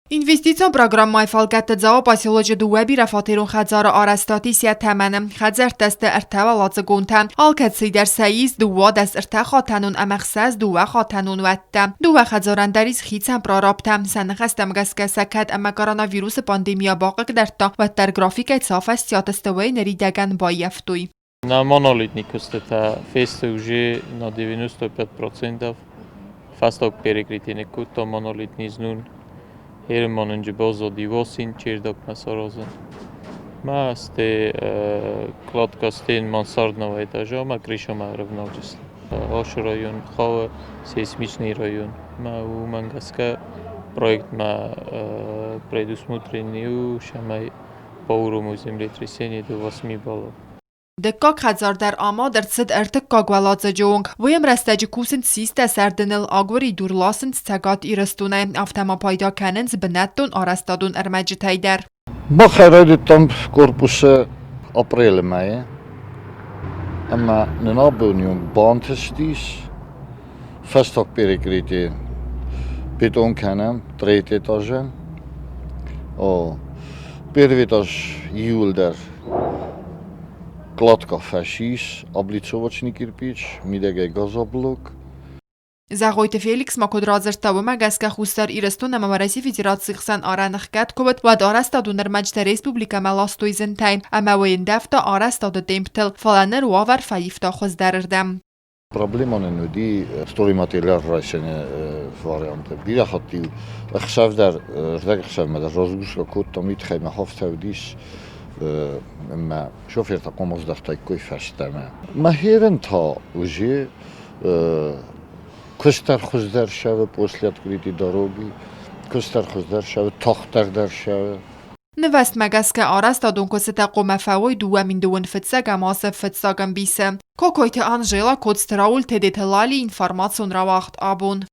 Инвестицион программӕйы фӕлгӕтты Дзауы поселочы дыууӕ бирӕфатерон хӕдзары арӕзтад ис йӕ тӕмӕны. Хӕдзӕрттӕ сты ӕртӕуӕладзыгонтӕ. Алкӕцыйдӕр сӕ ис 12 ӕртӕхатӕнон ӕмӕ ӕхсӕз дыууӕхатӕнон уӕттӕ. Дыууӕ хӕдзарӕн дӕр ис хицӕн прорабтӕ. Сӕ ныхӕстӕм гӕсгӕ сӕ кӕд ӕмӕ коронавирусы пандемия бахъыгдардта, уӕддӕр графикӕй цы афӕстиат сты, уый ныридӕгӕн баййӕфтой. На монолитный куыстытӕ фесты уже на 95%. Фӕстаг перекрытие никкодта монолитный знун. Херманынджы баззади восин чердакмӕ саразын. Мӕ сте кладка стен мансардного этажа ӕмӕ крышамӕ ӕрӕвналдзысты. Ашы район хауы сейсмичный район. Мӕ уымӕн гӕсгӕ проектмӕ предусмотренный у, цӕмӕй бауромой землетрясение до 8 баллов. Дыккаг хӕдзар дӕр амад ӕрцыд ӕртыккаг уӕладзыджы онг. Уый ӕмрӕстӕджы кусынц систӕ сӕрдыныл, агуыридур ласынц Цӕгат Ирыстонӕй, афтӕ ма пайда кӕнынц бынӕттон арӕзтадон ӕрмӕджытӕй дӕр. Мах райдыдтам корпусы апрелы мӕйы ӕмӕ нын абоны онг бантыстис фӕстаг перекрытие бетон кӕнӕм третий этажӕн. О, первый этаж иууылдӕр Кладка фӕсис, облицовочный кирпич, мидӕгӕй газоблок. Зӕгъойты Феликс ма куыд радзырдта, уымӕ гӕсгӕ Хуссар Ирыстон ӕмӕ Уӕрӕсейы Федерацийы хсӕн арӕн ӕхгӕд куы уыд, уӕд арӕзтадон ӕрмӕджытӕ республикӕмӕ ластой зынтӕй, ӕмӕ уый ӕндӕвта арӕзтады темптыл, фӕлӕ ныр уавӕр фӕивта хуыздӕрырдӕм. Проблема нын уыди стройматериал райсыны варианты. Бирӕ хатт-иу ӕхсӕв дӕр, ӕрдӕгӕхсӕвмӕ дӕр разгрузка кодтам, уый тыххӕй мӕ хафтӕ уыдис ӕмӕ шофертӕ хъуамӕ здӕхтаиккой фӕстӕмӕ. Мӕхерӕн та уже куыстдӕр хуыздӕр сӕвы после открытой дороги, куыстдӕр хуыздӕр сӕвы, тагъддӕр дӕр сӕвы. Нывӕстмӕ гӕсгӕ арӕзтадон куыстытӕ хъуамӕ фӕуой 2002 фыццӕгӕм азы фыццаг ӕмбисы. Кокойты Анжела, Коцты Рауль, Тедеты Лали, информацион рауагъд абон.